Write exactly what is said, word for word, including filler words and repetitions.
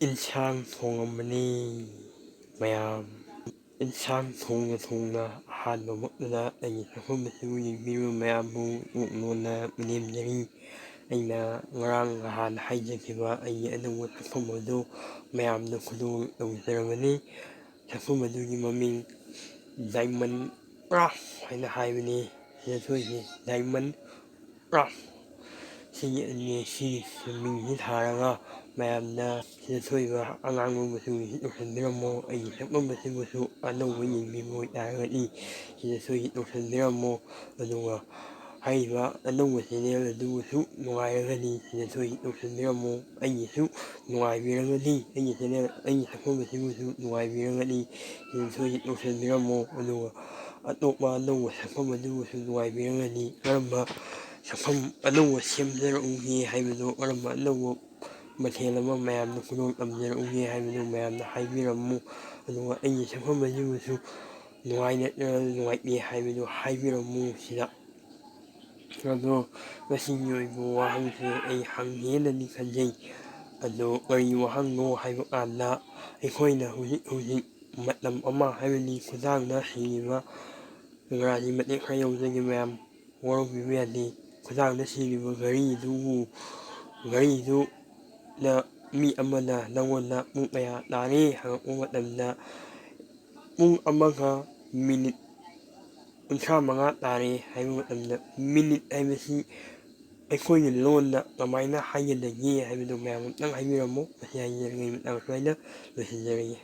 ꯏꯟꯁꯥꯡ ꯊꯣꯡꯉꯝꯕꯅꯤ ꯃꯌꯥꯝ꯫ ꯏꯟꯁꯥꯡ ꯊꯣꯡꯅ ꯊꯣꯡꯅ ꯑꯍꯥꯟꯕꯃꯛꯇꯗ ꯑꯩꯒꯤ ꯁꯛꯐꯝ ꯑꯁꯤꯕꯨ ꯌꯦꯡꯕꯤꯔꯤꯕ ꯃꯌꯥꯝꯕꯨ ꯅꯣꯟꯅ ꯃꯤꯅꯦꯝꯖꯔꯤ꯫ ꯑꯩꯅ ꯉꯔꯥꯡ ꯅꯍꯥꯟ ꯍꯥꯏꯖꯈꯤꯕ ꯑꯩꯒꯤ ꯑꯅꯧꯕ ꯁꯛꯐꯝ ꯑꯗꯨ ꯃꯌꯥꯝꯗ ꯈꯨꯗꯣꯜ ꯇꯧꯖꯔꯕꯅꯤ꯫ ꯁꯛꯐꯝ ꯑꯗꯨꯒꯤ ꯃꯃꯤꯡ ꯗꯥꯏꯃꯟ ꯀ꯭ꯔꯥꯐ ꯍꯥꯏꯅ ꯍꯥꯏꯕꯅꯤ꯫ ꯁꯤꯗ ꯊꯣꯛꯏꯁꯤ ꯗꯥꯏꯃꯟ ꯀ꯭ꯔꯥꯐ꯫ ꯁꯤꯒꯤ ꯑꯅꯤ, ꯁꯤꯒꯤ ꯃꯤꯡꯁꯤ ꯊꯥꯔꯒ ꯃꯌꯥꯝꯅ ꯁꯤꯗ ꯊꯣꯛꯏꯕ ꯑꯉꯥꯡꯕ ꯃꯆꯨꯒꯤꯁꯤ ꯇꯧꯁꯤꯟꯕꯤꯔꯝꯃꯣ꯫ ꯑꯩꯒꯤ ꯁꯛꯐꯝ ꯑꯁꯤꯕꯨꯁꯨ ꯑꯅꯧꯕ ꯌꯦꯡꯕꯤꯕ ꯑꯣꯏꯇꯥꯔꯒꯗꯤ ꯁꯤꯗ ꯊꯣꯛꯏꯁꯤ ꯇꯧꯁꯤꯟꯕꯤꯔꯝꯃꯣ꯫ ꯑꯗꯨꯒ ꯍꯥꯏꯔꯤꯕ ꯑꯅꯧꯕ ꯆꯦꯅꯦꯜ ꯑꯗꯨꯕꯨꯁꯨ ꯅꯨꯡꯉꯥꯏꯔꯒꯗꯤ ꯁꯤꯗ ꯊꯣꯛꯏꯁꯤ ꯇꯧꯁꯤꯟꯕꯤꯔꯝꯃꯣ꯫ ꯑꯩꯒꯤꯁꯨ ꯅꯨꯡꯉꯥꯏꯕꯤꯔꯒꯗꯤ, ꯑꯩꯒꯤ ꯆꯦꯅꯦꯜ, ꯑꯩꯒꯤ ꯁꯛꯐꯝ ꯑꯁꯤꯕꯨꯁꯨ ꯅꯨꯡꯉꯥꯏꯕꯤꯔꯒꯗꯤ ꯁꯤꯗ ꯊꯣꯛꯏꯁꯤ ꯇꯧꯁꯤꯟꯕꯤꯔꯝꯃꯣ꯫ ꯑꯗꯨꯒ ꯑꯇꯣꯞꯄ ꯑꯅꯧꯕ ꯁꯛꯐꯝ ꯑꯗꯨꯕꯨꯁꯨ ꯅꯨꯡꯉꯥꯏꯕꯤꯔꯒꯗꯤ ꯀꯔꯝꯕ ꯁꯛꯐꯝ ꯑꯅꯧꯕ ꯁꯦꯝꯖꯔꯛꯎꯒꯦ ꯍꯥꯏꯕꯗꯨ, ꯀꯔꯝꯕ ꯑꯅꯧꯕ ꯃꯊꯦꯜ ꯑꯃ ꯃꯌꯥꯝꯗ ꯈꯨꯗꯣꯜ ꯇꯝꯖꯔꯛꯎꯒꯦ ꯍꯥꯏꯕꯗꯨ ꯃꯌꯥꯝꯅ ꯍꯥꯏꯕꯤꯔꯝꯃꯨ꯫ ꯑꯗꯨꯒ ꯑꯩꯒꯤ ꯁꯛꯐꯝ ꯑꯁꯤꯕꯨꯁꯨ ꯅꯨꯡꯉꯥꯏ ꯅꯠꯇ꯭ꯔꯒ ꯅꯨꯡꯉꯥꯏꯇꯦ ꯍꯥꯏꯕꯗꯨ ꯍꯥꯏꯕꯤꯔꯝꯃꯨ ꯁꯤꯗ꯫ ꯑꯗꯣ ꯉꯁꯤꯒꯤ ꯑꯣꯏꯕ ꯋꯥꯍꯪꯁꯦ ꯑꯩ ꯍꯪꯒꯦꯅꯗꯤ ꯈꯟꯖꯩ꯫ ꯑꯗꯣ ꯀꯔꯤ ꯋꯥꯍꯪꯅꯣ ꯍꯥꯏꯕ ꯀꯥꯟꯗ, ꯑꯩꯈꯣꯏꯅ ꯍꯧꯖꯤꯛ ꯍꯧꯖꯤꯛ ꯃꯇꯝ ꯑꯃ, ꯍꯥꯏꯕꯗꯤ ꯈꯨꯗꯥꯡꯗ ꯁꯤꯔꯤꯕ, ꯏꯪꯒ꯭ꯔꯥꯖꯤ ꯃꯇꯦꯛ ꯈꯔ ꯌꯥꯎꯖꯒꯦ ꯃꯌꯥꯝ, ꯋꯥꯔꯧꯕꯤꯕ ꯌꯥꯗꯦ꯫ ꯈꯨꯗꯥꯡꯗ ꯁꯤꯔꯤꯕ ꯘꯔꯤꯗꯨꯕꯨ, ꯘꯔꯤꯗꯨꯅ ꯃꯤ ꯑꯃꯅ ꯅꯪꯉꯣꯟꯗ "ꯄꯨꯡ ꯀꯌꯥ ꯇꯥꯔꯦ?" ꯍꯪꯉꯛꯄ ꯃꯇꯝꯗ, "ꯄꯨꯡ ꯑꯃꯒ ꯃꯤꯅꯤꯠ ꯀꯨꯟꯊ꯭ꯔꯥ ꯃꯉꯥ ꯇꯥꯔꯦ" ꯍꯥꯏꯕ ꯃꯇꯝꯗ, ꯃꯤꯅꯤꯠ ꯍꯥꯏꯕꯁꯤ ꯑꯩꯈꯣꯏꯒꯤ ꯂꯣꯟꯗ ꯀꯃꯥꯏꯅ ꯍꯥꯏꯒꯗꯒꯦ ꯍꯥꯏꯕꯗꯨ ꯃꯌꯥꯝ ꯑꯃꯨꯛꯇꯪ ꯍꯥꯏꯕꯤꯔꯝꯃꯨ꯫ ꯃꯁꯤ ꯍꯥꯏꯖꯔꯒ ꯑꯩ ꯃꯇꯥꯡ ꯁ꯭ꯋꯥꯏꯗ ꯂꯣꯏꯁꯤꯟꯖꯔꯒꯦ꯫